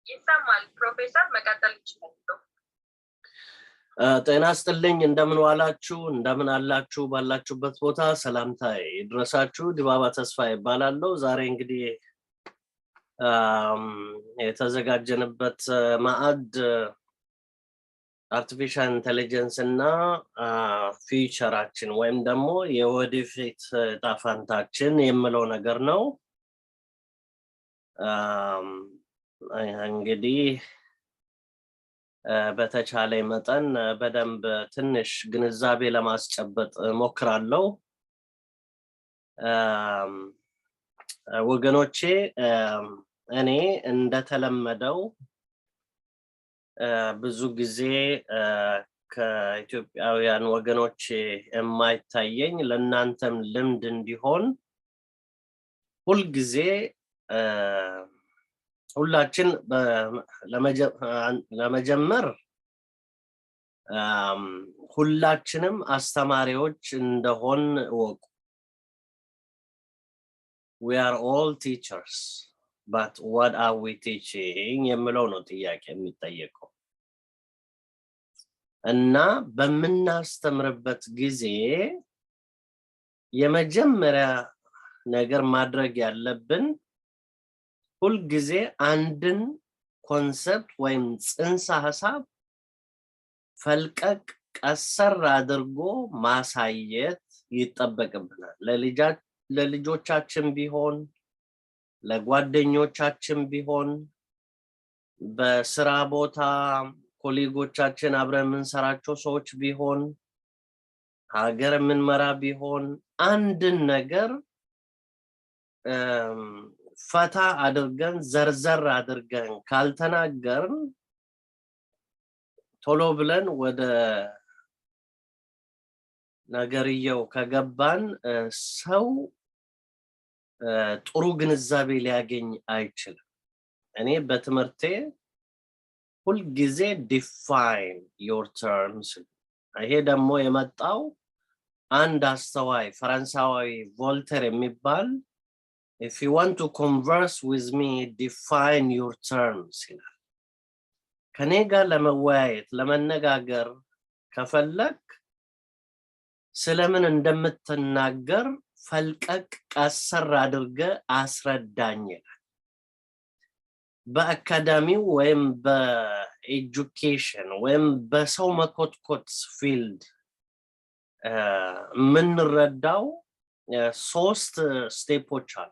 ይሰማል ፕሮፌሰር፣ መቀጠል ይችላሉ። ጤና ይስጥልኝ። እንደምን ዋላችሁ? እንደምን አላችሁ? ባላችሁበት ቦታ ሰላምታ ይድረሳችሁ። ዲባባ ተስፋ ይባላለሁ። ዛሬ እንግዲህ የተዘጋጀንበት ማዕድ artificial intelligence እና future ኣችን ወይም ደግሞ የወደፊት ዕጣ ፈንታችን የምለው ነገር ነው። እንግዲህ በተቻለ መጠን በደንብ ትንሽ ግንዛቤ ለማስጨበጥ እሞክራለሁ። ወገኖቼ፣ እኔ እንደተለመደው ብዙ ጊዜ ከኢትዮጵያውያን ወገኖቼ የማይታየኝ፣ ለእናንተም ልምድ እንዲሆን፣ ሁልጊዜ ሁላችን ለመጀመር ሁላችንም አስተማሪዎች እንደሆን እወቁ። We are all teachers, but what are we teaching የምለው ነው ጥያቄ የሚጠየቀው። እና በምናስተምርበት ጊዜ የመጀመሪያ ነገር ማድረግ ያለብን ሁልጊዜ አንድን concept ወይም ጽንሰ ሀሳብ ፈልቀቅ ቀሰር አድርጎ ማሳየት ይጠበቅብናል። ለልጆቻችን ቢሆን፣ ለጓደኞቻችን ቢሆን፣ በስራ ቦታ colleague ኦቻችን፣ አብረን የምንሰራቸው ሰዎች ቢሆን፣ ሀገር የምንመራ ቢሆን፣ አንድን ነገር ፈታ አድርገን ዘርዘር አድርገን ካልተናገርን፣ ቶሎ ብለን ወደ ነገርየው ከገባን ሰው ጥሩ ግንዛቤ ሊያገኝ አይችልም። እኔ በትምህርቴ ሁልጊዜ "define your terms"። ይሄ ደግሞ የመጣው አንድ አስተዋይ ፈረንሳዊ ቮልቴር የሚባል "If you want to converse with me, define your terms" ይላል። ከኔ ጋር ለመወያየት፣ ለመነጋገር ከፈለክ ስለምን እንደምትናገር ፈልቀቅ ቀሰር አድርገህ አስረዳኝ ይላል። በአካዳሚው ወይም በ education ወይም በሰው መኮትኮት field የምንረዳው ሶስት step ኦች አሉ።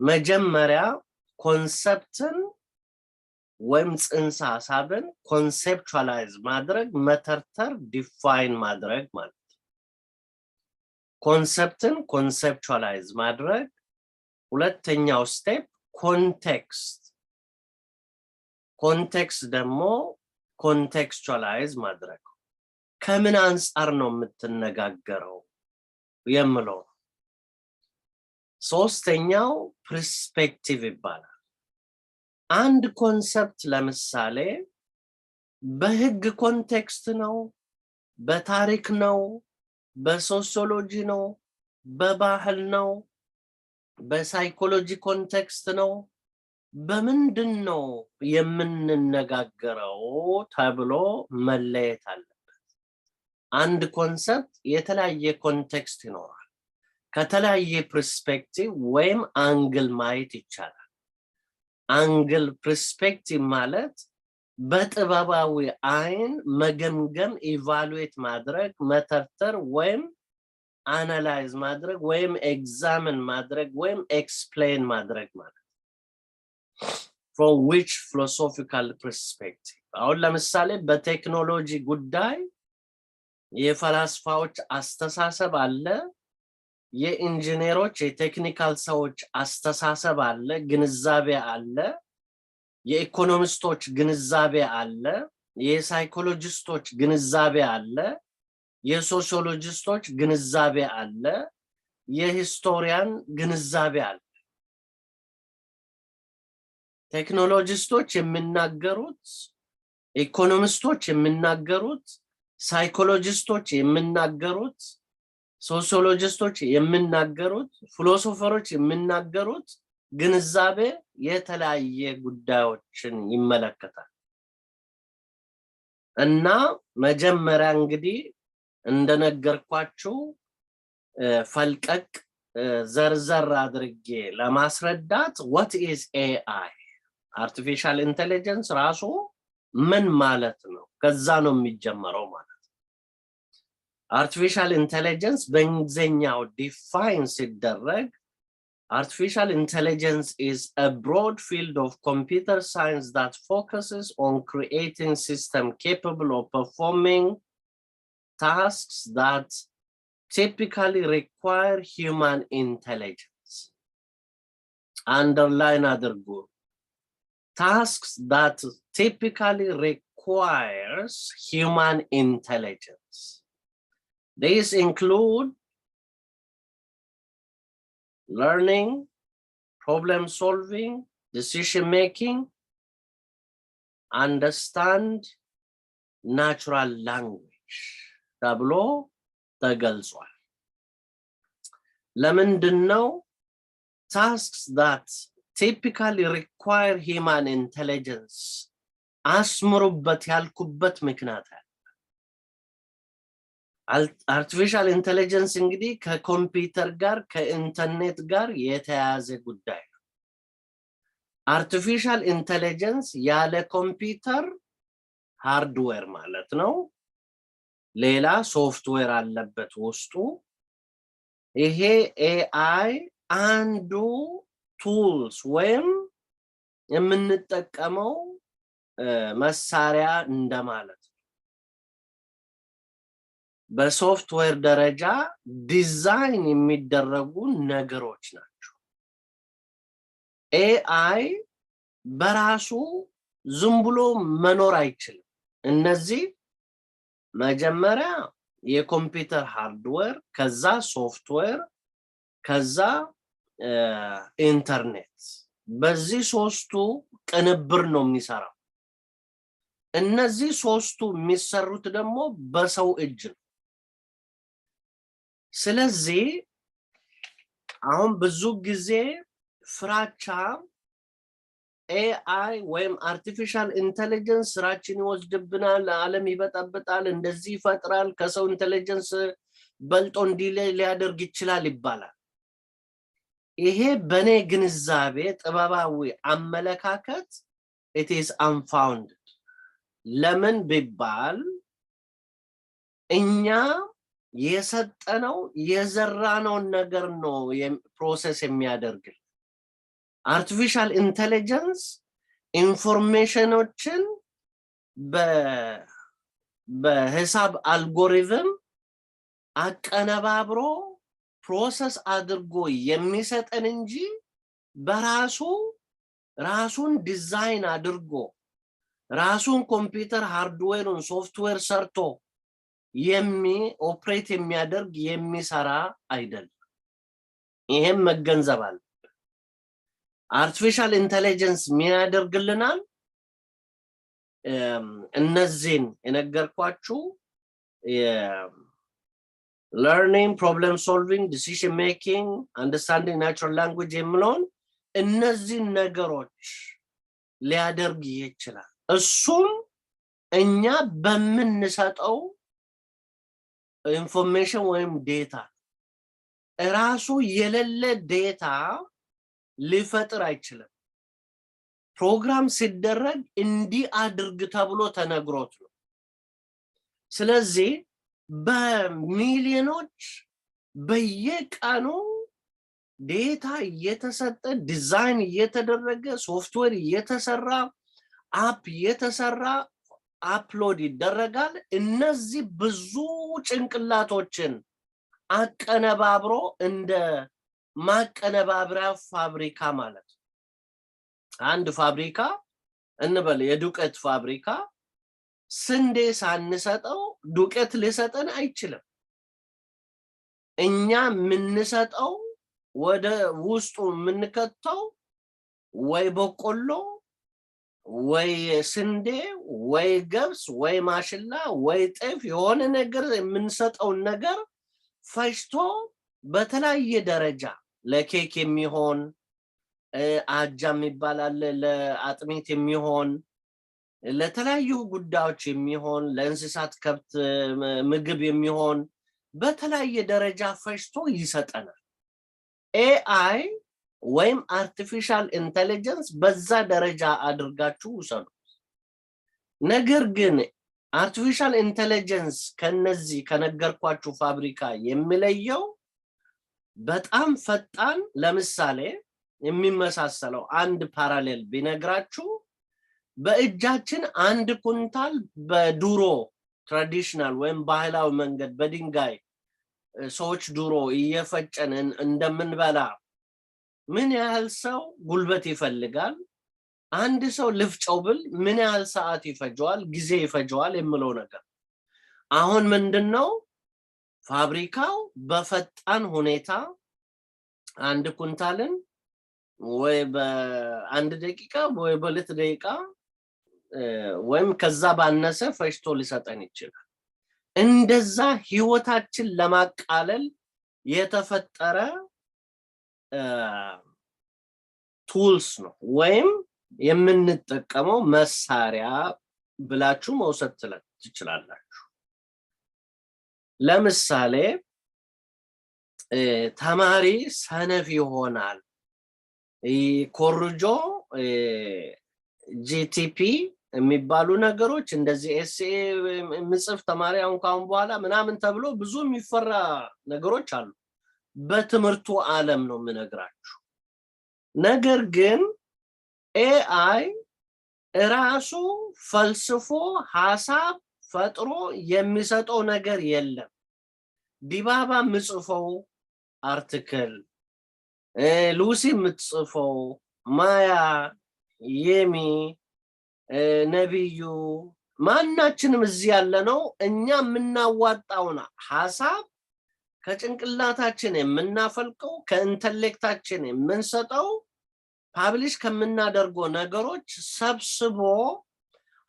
መጀመሪያ concept ን ወይም ጽንሰ ሀሳብን conceptualize ማድረግ፣ መተርተር፣ define ማድረግ ማለት ነው። Concept ን conceptualize ማድረግ። ሁለተኛው step context፣ context ደግሞ contextualize ማድረግ፣ ከምን አንጻር ነው የምትነጋገረው የምለው። ሶስተኛው perspective ይባላል። አንድ concept ለምሳሌ በህግ context ነው፣ በታሪክ ነው፣ በሶሲዮሎጂ ነው፣ በባህል ነው፣ በ psychology context ነው፣ በምንድን ነው የምንነጋገረው ተብሎ መለየት አለበት። አንድ concept የተለያየ context ይኖራል። ከተለያየ perspective ወይም angle ማየት ይቻላል። Angle perspective ማለት በጥበባዊ አይን መገምገም፣ evaluate ማድረግ፣ መተርተር ወይም analyze ማድረግ ወይም examine ማድረግ ወይም explain ማድረግ ማለት፣ from which philosophical perspective። አሁን ለምሳሌ በቴክኖሎጂ ጉዳይ የፈላስፋዎች አስተሳሰብ አለ፣ የኢንጂነሮች የ technical ሰዎች አስተሳሰብ አለ፣ ግንዛቤ አለ፣ የኢኮኖሚስቶች ግንዛቤ አለ፣ የሳይኮሎጂስቶች ግንዛቤ አለ፣ የሶሲዮሎጂስቶች ግንዛቤ አለ፣ የ historian ግንዛቤ አለ። ቴክኖሎጂስቶች የሚናገሩት፣ ኢኮኖሚስቶች የሚናገሩት፣ ሳይኮሎጂስቶች የሚናገሩት፣ ሶሲዮሎጂስቶች የሚናገሩት፣ philosopher ኦች የሚናገሩት ግንዛቤ የተለያየ ጉዳዮችን ይመለከታል። እና መጀመሪያ እንግዲህ እንደነገርኳችሁ ፈልቀቅ ዘርዘር አድርጌ ለማስረዳት what is AI፣ artificial intelligence ራሱ ምን ማለት ነው? ከዛ ነው የሚጀመረው ማለት ነው። Artificial intelligence በእንግሊዝኛው define ሲደረግ "Artificial intelligence is a broad field of computer science that focuses on creating systems capable of performing tasks that typically require human intelligence." Underline አድርጉ። Tasks that typically requires human intelligence. These include learning, problem solving, decision making, understand natural language ተብሎ ተገልጿል። ለምንድን ነው tasks that typically require human intelligence አስምሩበት ያልኩበት ምክንያት አለ። Artificial intelligence እንግዲህ ከኮምፒውተር ጋር፣ ከኢንተርኔት ጋር የተያያዘ ጉዳይ ነው። Artificial intelligence ያለ ኮምፒውተር hardware ማለት ነው። ሌላ ሶፍትዌር አለበት ውስጡ። ይሄ AI አንዱ tools ወይም የምንጠቀመው መሳሪያ እንደማለት ነው። በሶፍትዌር ደረጃ ዲዛይን የሚደረጉ ነገሮች ናቸው። AI በራሱ ዝም ብሎ መኖር አይችልም። እነዚህ መጀመሪያ የኮምፒውተር hardware፣ ከዛ ሶፍትዌር፣ ከዛ ኢንተርኔት፣ በዚህ ሶስቱ ቅንብር ነው የሚሰራው። እነዚህ ሶስቱ የሚሰሩት ደግሞ በሰው እጅ ነው። ስለዚህ አሁን ብዙ ጊዜ ፍራቻ AI ወይም artificial intelligence ስራችን ይወስድብናል፣ ዓለም ይበጠብጣል፣ እንደዚህ ይፈጥራል፣ ከሰው intelligence በልጦ እንዲህ ሊያደርግ ይችላል ይባላል። ይሄ በእኔ ግንዛቤ ጥበባዊ አመለካከት it is unfounded። ለምን ቢባል እኛ የሰጠነው የዘራነውን ነገር ነው process የሚያደርግልን። Artificial intelligence information ኖችን በሂሳብ አልጎሪዝም አቀነባብሮ process አድርጎ የሚሰጠን እንጂ በራሱ ራሱን ዲዛይን አድርጎ ራሱን ኮምፒውተር hardware ኡን ሶፍትዌር ሰርቶ operate የሚያደርግ፣ የሚሰራ አይደለም። ይሄም መገንዘብ አለ። Artificial intelligence ምን ያደርግልናል? እነዚህን የነገርኳችሁ learning፣ problem solving፣ decision making፣ understanding natural language የምለውን እነዚህን ነገሮች ሊያደርግ ይችላል። እሱም እኛ በምንሰጠው information ወይም data። እራሱ የሌለ data ሊፈጥር አይችልም። ፕሮግራም ሲደረግ እንዲህ አድርግ ተብሎ ተነግሮት ነው። ስለዚህ በሚሊዮኖች በየቀኑ data እየተሰጠ፣ ዲዛይን እየተደረገ፣ ሶፍትዌር እየተሰራ፣ app እየተሰራ upload ይደረጋል። እነዚህ ብዙ ጭንቅላቶችን አቀነባብሮ እንደ ማቀነባበሪያ ፋብሪካ ማለት ነው። አንድ ፋብሪካ እንበል፣ የዱቄት ፋብሪካ፣ ስንዴ ሳንሰጠው ዱቄት ሊሰጠን አይችልም። እኛ የምንሰጠው፣ ወደ ውስጡ የምንከተው ወይ በቆሎ ወይ ስንዴ ወይ ገብስ ወይ ማሽላ ወይ ጤፍ፣ የሆነ ነገር የምንሰጠውን ነገር ፈጭቶ በተለያየ ደረጃ ለኬክ የሚሆን አጃ የሚባል አለ፣ ለአጥሚት የሚሆን፣ ለተለያዩ ጉዳዮች የሚሆን፣ ለእንስሳት ከብት ምግብ የሚሆን በተለያየ ደረጃ ፈጭቶ ይሰጠናል። AI ወይም artificial intelligence በዛ ደረጃ አድርጋችሁ ውሰዱ። ነገር ግን artificial intelligence ከነዚህ ከነገርኳችሁ ፋብሪካ የሚለየው በጣም ፈጣን፣ ለምሳሌ የሚመሳሰለው አንድ parallel ብነግራችሁ፣ በእጃችን 1 ኩንታል በድሮ traditional ወይም ባህላዊ መንገድ በድንጋይ ሰዎች ድሮ እየፈጨን እንደምንበላ ምን ያህል ሰው ጉልበት ይፈልጋል? አንድ ሰው ልፍጨው ብል ምን ያህል ሰዓት ይፈጀዋል፣ ጊዜ ይፈጀዋል የምለው ነገር። አሁን ምንድን ነው፣ ፋብሪካው በፈጣን ሁኔታ 1 ኩንታልን ወይ በ1 ደቂቃ ወይ በ2 ደቂቃ ወይም ከዛ ባነሰ ፈጭቶ ሊሰጠን ይችላል። እንደዛ ህይወታችን ለማቃለል የተፈጠረ tools ነው ወይም የምንጠቀመው መሳሪያ ብላችሁ መውሰድ ትችላላችሁ። ለምሳሌ ተማሪ ሰነፍ ይሆናል፣ ኮርጆ GTP የሚባሉ ነገሮች እንደዚህ essay የሚጽፍ ተማሪ አሁን ካሁን በኋላ ምናምን ተብሎ ብዙ የሚፈራ ነገሮች አሉ። በትምህርቱ ዓለም ነው የምነግራችሁ። ነገር ግን AI እራሱ ፈልስፎ ሀሳብ ፈጥሮ የሚሰጠው ነገር የለም። ዲባባ የምጽፈው article፣ ሉሲ የምትጽፈው፣ ማያ፣ የሚ፣ ነቢዩ፣ ማናችንም እዚህ ያለነው እኛ የምናዋጣውን ሀሳብ ከጭንቅላታችን የምናፈልቀው፣ ከ intellect ኣችን የምንሰጠው፣ publish ከምናደርገው ነገሮች ሰብስቦ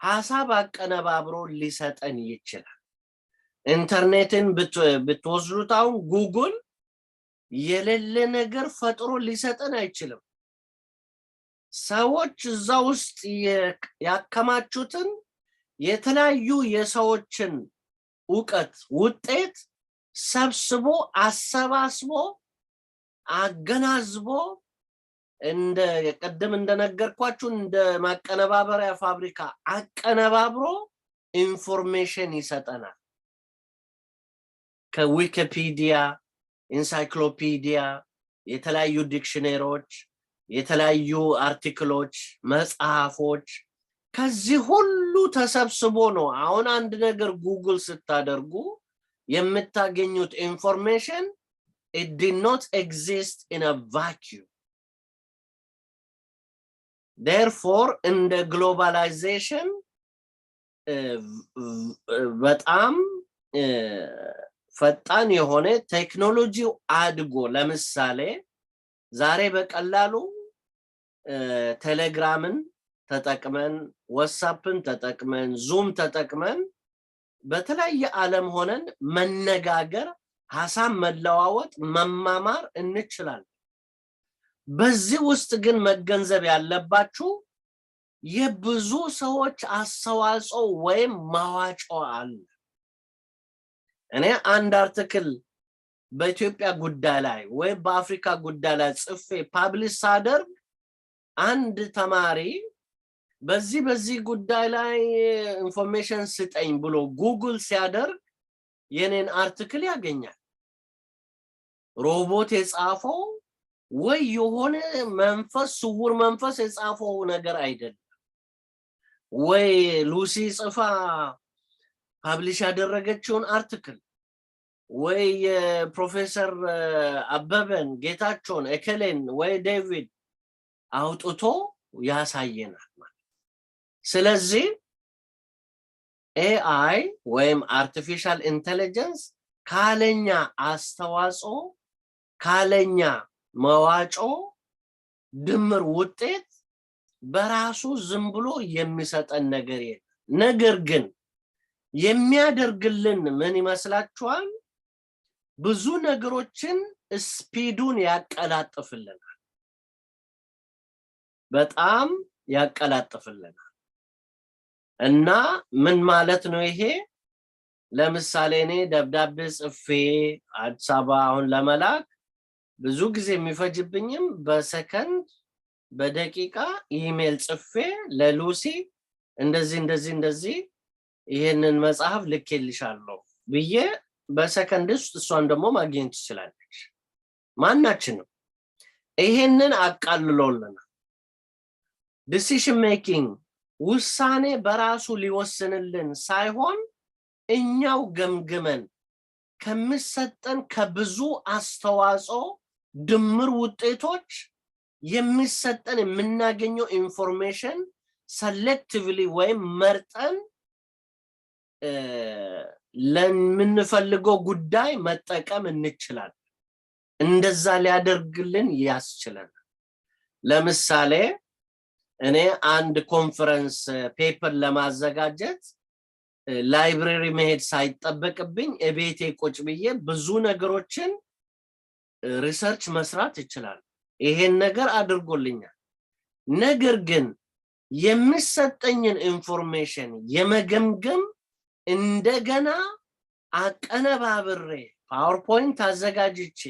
ሀሳብ አቀነባብሮ ሊሰጠን ይችላል። ኢንተርኔትን ብትወስዱት አሁን ጉግል የሌለ ነገር ፈጥሮ ሊሰጠን አይችልም። ሰዎች እዛ ውስጥ ያከማቹትን የተለያዩ የሰዎችን እውቀት ውጤት ሰብስቦ፣ አሰባስቦ፣ አገናዝቦ፣ እንደ ቅድም እንደነገርኳችሁ እንደ ማቀነባበሪያ ፋብሪካ አቀነባብሮ information ይሰጠናል። ከዊኪፒዲያ፣ ኢንሳይክሎፒዲያ፣ የተለያዩ dictionary ዎች፣ የተለያዩ article ኦች፣ መጽሐፎች ከዚህ ሁሉ ተሰብስቦ ነው። አሁን አንድ ነገር ጉግል ስታደርጉ የምታገኙት information it did not exist in a vacuum. Therefore እንደ globalization በጣም ፈጣን የሆነ ቴክኖሎጂው አድጎ፣ ለምሳሌ ዛሬ በቀላሉ ቴሌግራምን ተጠቅመን፣ WhatsApp ን ተጠቅመን፣ Zoom ተጠቅመን በተለያየ ዓለም ሆነን መነጋገር፣ ሀሳብ መለዋወጥ፣ መማማር እንችላለን። በዚህ ውስጥ ግን መገንዘብ ያለባችሁ የብዙ ሰዎች አስተዋጽኦ ወይም መዋጮ አለ። እኔ አንድ article በኢትዮጵያ ጉዳይ ላይ ወይም በአፍሪካ ጉዳይ ላይ ጽፌ publish ሳደርግ አንድ ተማሪ በዚህ በዚህ ጉዳይ ላይ information ስጠኝ ብሎ ጉግል ሲያደርግ የኔን article ያገኛል። ሮቦት የጻፈው ወይ የሆነ መንፈስ፣ ስውር መንፈስ የጻፈው ነገር አይደለም። ወይ ሉሲ ጽፋ publish ያደረገችውን article ወይ የፕሮፌሰር አበበን፣ ጌታቸውን፣ እከሌን ወይ ዴቪድ አውጥቶ ያሳየናል ማለት። ስለዚህ AI ወይም artificial intelligence ካለኛ አስተዋጽኦ፣ ካለኛ መዋጮ ድምር ውጤት በራሱ ዝም ብሎ የሚሰጠን ነገር የለም። ነገር ግን የሚያደርግልን ምን ይመስላችኋል? ብዙ ነገሮችን speed ኡን ያቀላጥፍልናል። በጣም ያቀላጥፍልናል። እና ምን ማለት ነው ይሄ? ለምሳሌ እኔ ደብዳቤ ጽፌ አዲስ አበባ አሁን ለመላክ ብዙ ጊዜ የሚፈጅብኝም በሰከንድ፣ በደቂቃ ኢሜል ጽፌ ለሉሲ እንደዚህ እንደዚህ እንደዚህ ይሄንን መጽሐፍ ልኬልሻለሁ ብዬ በሰከንድ ውስጥ እሷን ደግሞ ማግኘት ትችላለች። ማናችንም ይሄንን አቃልሎልናል። Decision making ውሳኔ በራሱ ሊወስንልን ሳይሆን እኛው ገምግመን ከሚሰጠን ከብዙ አስተዋጽኦ ድምር ውጤቶች የሚሰጠን የምናገኘው information selectively ወይም መርጠን ለምንፈልገው ጉዳይ መጠቀም እንችላለን። እንደዛ ሊያደርግልን ያስችለናል። ለምሳሌ እኔ አንድ conference paper ለማዘጋጀት library መሄድ ሳይጠበቅብኝ እቤቴ ቁጭ ብዬ ብዙ ነገሮችን research መስራት እችላለሁ። ይሄን ነገር አድርጎልኛል። ነገር ግን የሚሰጠኝን information የመገምገም፣ እንደገና አቀነባብሬ PowerPoint አዘጋጅቼ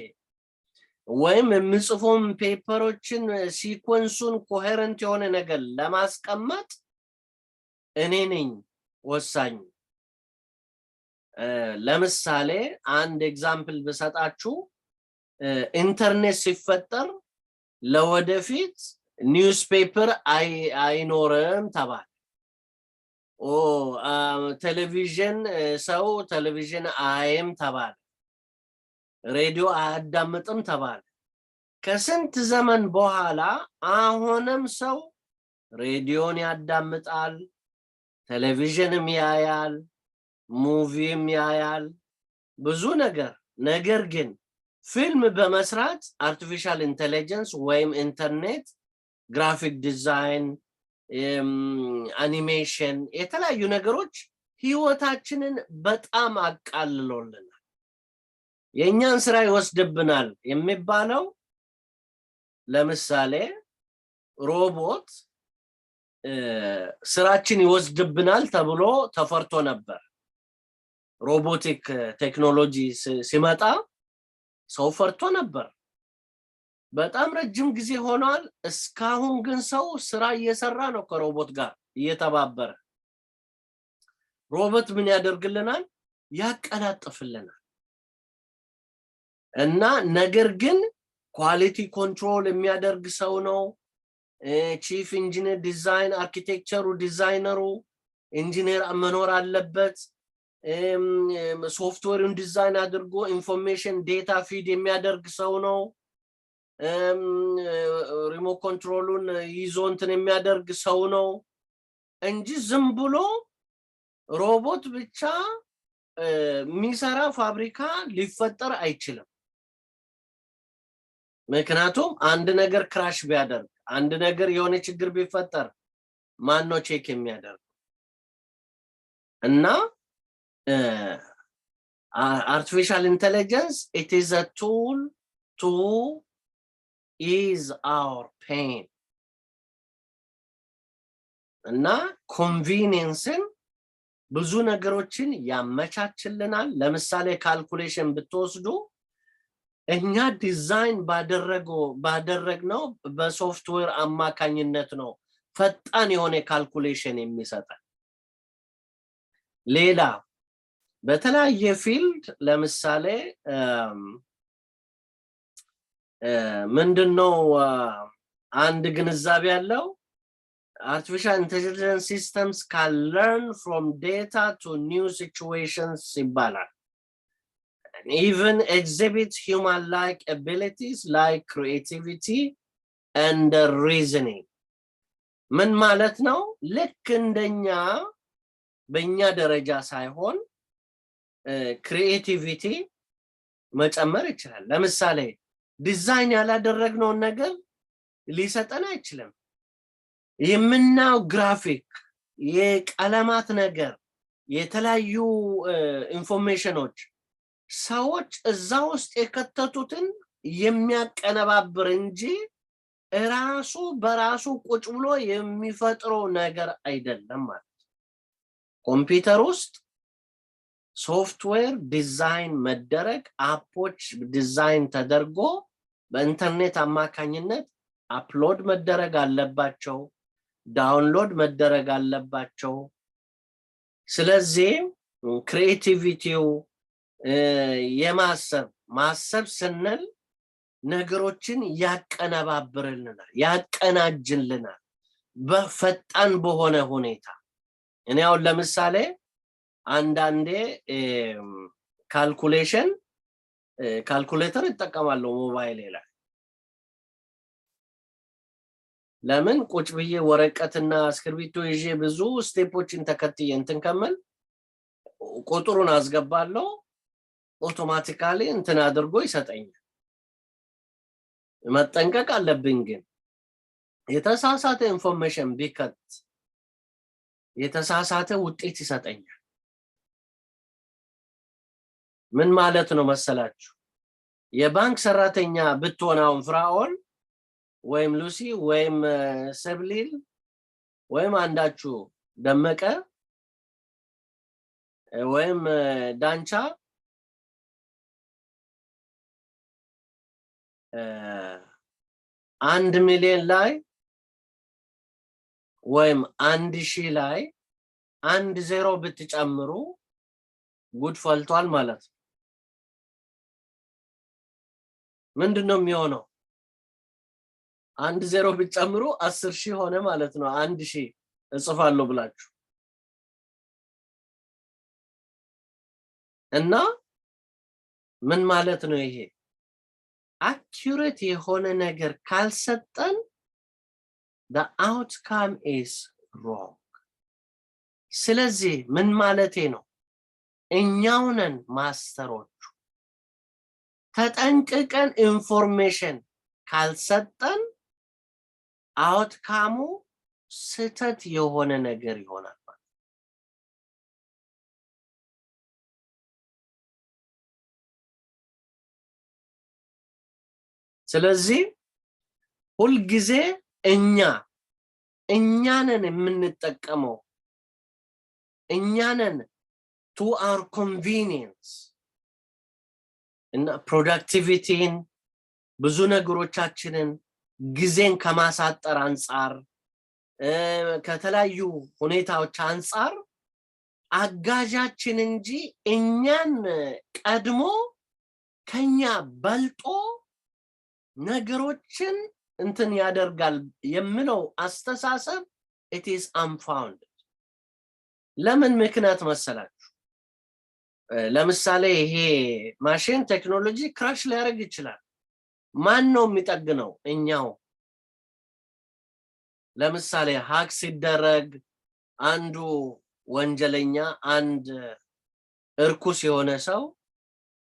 ወይም የምጽፈውን paper ኦችን sequence ኡን coherent የሆነ ነገር ለማስቀመጥ እኔ ነኝ ወሳኙ። ለምሳሌ አንድ example ብሰጣችሁ፣ ኢንተርኔት ሲፈጠር ለወደፊት newspaper አይኖርም ተባለ። ቴሌቪዥን፣ ሰው ቴሌቪዥን አያይም ተባለ። ሬዲዮ አያዳምጥም ተባለ። ከስንት ዘመን በኋላ አሁንም ሰው ሬዲዮን ያዳምጣል፣ ቴሌቪዥንም ያያል፣ movie ም ያያል፣ ብዙ ነገር። ነገር ግን ፊልም በመስራት artificial intelligence ወይም ኢንተርኔት፣ graphic design፣ animation፣ የተለያዩ ነገሮች ህይወታችንን በጣም አቃልሎልናል። የእኛን ስራ ይወስድብናል የሚባለው ለምሳሌ ሮቦት ስራችን ይወስድብናል ተብሎ ተፈርቶ ነበር። Robotic technology ሲመጣ ሰው ፈርቶ ነበር። በጣም ረጅም ጊዜ ሆኗል። እስካሁን ግን ሰው ስራ እየሰራ ነው ከሮቦት ጋር እየተባበረ። ሮቦት ምን ያደርግልናል? ያቀላጥፍልናል። እና ነገር ግን quality control የሚያደርግ ሰው ነው። Chief engineer፣ design architecture ኡ፣ designer ኡ፣ engineer መኖር አለበት። Software ኡን design አድርጎ information data feed የሚያደርግ ሰው ነው። Remote control ኡን ይዞ እንትን የሚያደርግ ሰው ነው እንጂ ዝም ብሎ ሮቦት ብቻ የሚሰራ ፋብሪካ ሊፈጠር አይችልም። ምክንያቱም አንድ ነገር crash ቢያደርግ፣ አንድ ነገር የሆነ ችግር ቢፈጠር ማን ነው check የሚያደርግ? እና artificial intelligence, it is a tool to ease our pain እና convenience ን ብዙ ነገሮችን ያመቻችልናል። ለምሳሌ calculation ብትወስዱ እኛ ዲዛይን ባደረገው ባደረግነው በሶፍትዌር አማካኝነት ነው ፈጣን የሆነ calculation የሚሰጠን። ሌላ በተለያየ field ለምሳሌ ምንድነው አንድ ግንዛቤ ያለው artificial intelligence systems can learn from data to new situations ይባላል። Even exhibit human-like abilities like creativity and reasoning። ምን ማለት ነው? ልክ እንደኛ በእኛ ደረጃ ሳይሆን creativity መጨመር ይችላል። ለምሳሌ ዲዛይን ያላደረግነውን ነገር ሊሰጠን አይችልም። የምናየው graphic፣ የቀለማት ነገር፣ የተለያዩ information ኖች ሰዎች እዛ ውስጥ የከተቱትን የሚያቀነባብር እንጂ እራሱ በራሱ ቁጭ ብሎ የሚፈጥረው ነገር አይደለም ማለት። ኮምፒውተር ውስጥ software design መደረግ፣ app ኦች design ተደርጎ በኢንተርኔት አማካኝነት upload መደረግ አለባቸው፣ download መደረግ አለባቸው። ስለዚህ creativity ው፣ የማሰብ፣ ማሰብ ስንል ነገሮችን ያቀነባብርልናል፣ ያቀናጅልናል በፈጣን በሆነ ሁኔታ። እኔ አሁን ለምሳሌ አንዳንዴ calculation፣ calculator እጠቀማለሁ ሞባይል ላይ። ለምን? ቁጭ ብዬ ወረቀትና እስክርቢቶ ይዤ ብዙ step ኦችን ተከትዬ እንትን ከምል ቁጥሩን አስገባለሁ፣ automatically እንትን አድርጎ ይሰጠኛል። መጠንቀቅ አለብኝ ግን፣ የተሳሳተ information ቢከት የተሳሳተ ውጤት ይሰጠኛል። ምን ማለት ነው መሰላችሁ? የባንክ ሰራተኛ ብትሆን አሁን ፍራኦል ወይም ሉሲ ወይም ሰብሊል ወይም አንዳችሁ ደመቀ ወይም ዳንቻ 1 ሚሊዮን ላይ ወይም 1,000 ላይ አንድ ዜሮ ብትጨምሩ ጉድ ፈልቷል ማለት ነው። ምንድን ነው የሚሆነው? አንድ ዜሮ ብትጨምሩ 10,000 ሆነ ማለት ነው። 1,000 እጽፋለሁ ብላችሁ። እና ምን ማለት ነው ይሄ? Accurate የሆነ ነገር ካልሰጠን the outcome is wrong። ስለዚህ ምን ማለቴ ነው? እኛው ነን master ኦቹ። ተጠንቅቀን information ካልሰጠን outcome ኡ ስህተት የሆነ ነገር ይሆናል ማለት። ስለዚህ ሁልጊዜ እኛ ነን የምንጠቀመው፣ እኛ ነን to our convenience። እና productivity ን፣ ብዙ ነገሮቻችንን ጊዜን ከማሳጠር አንጻር፣ ከተለያዩ ሁኔታዎች አንጻር አጋዣችን እንጂ እኛን ቀድሞ ከኛ በልጦ ነገሮችን እንትን ያደርጋል የሚለው አስተሳሰብ it is unfounded። ለምን ምክንያት መሰላችሁ? ለምሳሌ ይሄ machine technology crash ሊያደርግ ይችላል። ማን ነው የሚጠግነው? እኛው። ለምሳሌ hack ሲደረግ አንዱ ወንጀለኛ፣ አንድ እርኩስ የሆነ ሰው